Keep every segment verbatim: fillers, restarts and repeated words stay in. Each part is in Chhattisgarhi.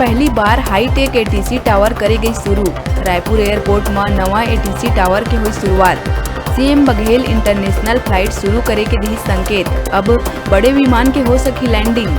पहली बार हाईटेक एटीसी टावर करे गई शुरू। रायपुर एयरपोर्ट म नवा एटीसी टावर के हुई शुरुआत। सीएम बघेल इंटरनेशनल फ्लाइट शुरू करे के दिही संकेत, अब बड़े विमान के हो सकी लैंडिंग।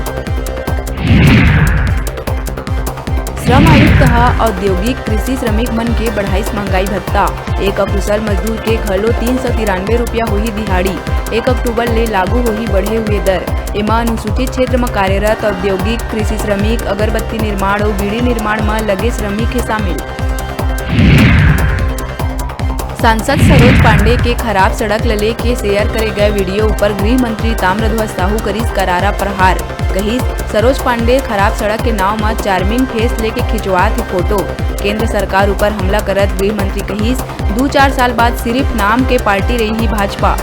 श्रम आयुक्त ह औद्योगिक कृषि श्रमिक मन के बढ़ाइस महंगाई भत्ता। एक अकुशल मजदूर के घलो तीन सौ तिरानवे रुपया होही दिहाड़ी। एक अक्टूबर ले लागू होही बढ़े हुए दर। एमा अनुसूचित क्षेत्र म कार्यरत औद्योगिक, कृषि श्रमिक, अगरबत्ती निर्माण अउ बीड़ी निर्माण म लगे श्रमिक हे शामिल। सांसद सरोज पांडे के खराब सड़क ल लेके शेयर करे गए वीडियो ऊपर गृह मंत्री ताम्रध्वज साहू करिस करारा प्रहार। कहिस, सरोज पांडे खराब सड़क के नाव म चार्मिंग फेस लेके खिंचवात हे फोटो। केंद्र सरकार ऊपर हमला करत गृह मंत्री कहिस, दू चार साल बाद सिरिफ नाम के पार्टी रही भाजपा।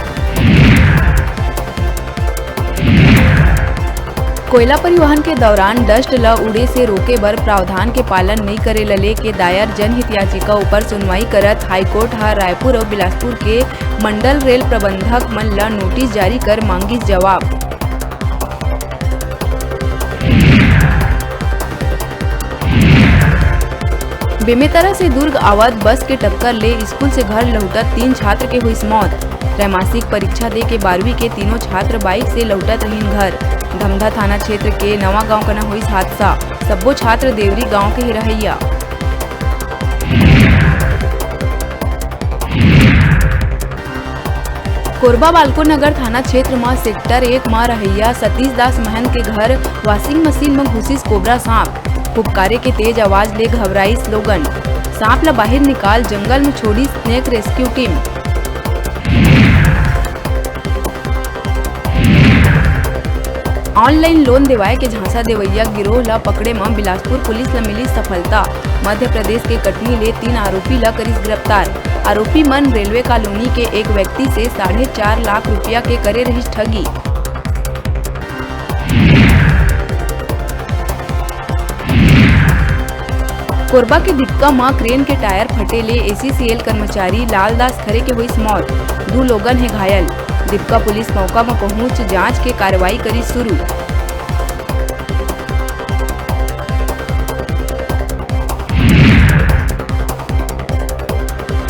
कोयला परिवहन के दौरान डस्ट ल उड़े से रोके बर प्रावधान के पालन नइ करे ल लेके दायर जनहित याचिका ऊपर सुनवाई करत हाईकोर्ट ह रायपुर अउ बिलासपुर के मंडल रेल प्रबंधक मन ल नोटिस जारी कर मांगिस जवाब। बेमेतरा से दुर्ग आवत बस के टक्कर ले स्कूल से घर लहुटत तीन छात्र के होइस मौत। त्रैमासिक परीक्षा दे के बारहवीं के तीनों छात्र बाइक से लहुटत रहिन घर। धमधा थाना क्षेत्र के नवा गांव कना होइस हादसा, सब्बो छात्र देवरी गांव के ही रहइया। कोरबा बालको नगर थाना क्षेत्र म सेक्टर एक म रहइया सतीश दास महंत के घर washing machine म घुसिस कोबरा सांप। फुफकारे के तेज आवाज ले घबराइस लोगन। सांप ल बाहिर निकाल जंगल म छोड़िस snake rescue team। Online loan देवाए के झांसा देवइया गिरोह ल पकड़े म बिलासपुर पुलिस ल मिली सफलता। मध्य प्रदेश के कटनी ले तीन आरोपी ल करिस गिरफ्तार। आरोपी मन रेलवे कॉलोनी के एक व्यक्ति से साढ़े चार लाख रुपया के करे रहिस ठगी। कोरबा के दीपका म क्रेन के टायर फटे ले एसीसीएल कर्मचारी लालदास खरे के होइस मौत, दू लोगन हे घायल। दीपका पुलिस मौका म पहुंच जांच के कार्रवाई करिस शुरू।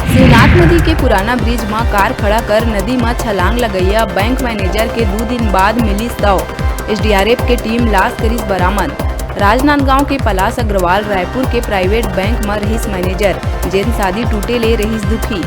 शिवनाथ नदी के पुराना ब्रिज म कार खड़ा कर नदी म छलांग लगइया बैंक मैनेजर के दू दिन बाद मिलिस शव। एसडीआरएफ के टीम लाश करिस बरामद। राजनांदगांव के पलाश अग्रवाल रायपुर के प्राइवेट बैंक म रहिस मैनेजर, जेन शादी टूटे ले रहिस दुखी।